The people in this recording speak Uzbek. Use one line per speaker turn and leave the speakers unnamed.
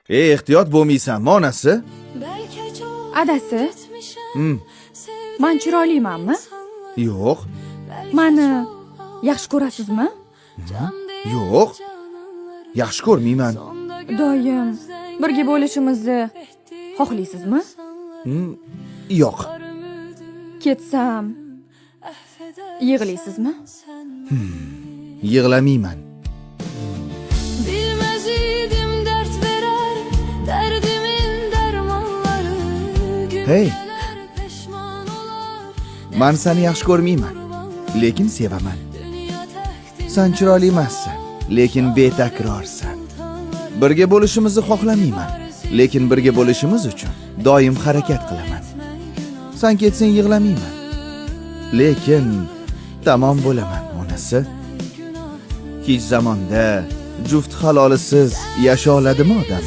Ey, ehtiyot bo'lmaysanmi, onasi?
Adasi, man chiroylimanmi?
Yo'q.
Mani yaxshi ko'rasizmi?
Yo'q. Yaxshi ko'rmayman.
Doim birga bo'lishimizni xohlaysizmi?
Yo'q.
Ketsam yig'laysizmi?
Yig'lamayman.
Bilmez idim dert verer derdimin dermanları. Gün
Hey.
gelir peşman olar.
Man seni yaxshi ko'rmayman, lekin sevaman.
Dünya tahtinde
San chiroyli emassan, lekin betakrorsan. Birga bo'lishimizni xohlamayman, lekin birga bo'lishimiz uchun doim harakat qilaman. San ketsang yig'lamayman, lekin tamom bo'laman, onasi. Hech zamonda juft halolisiz yasha oladimi odam?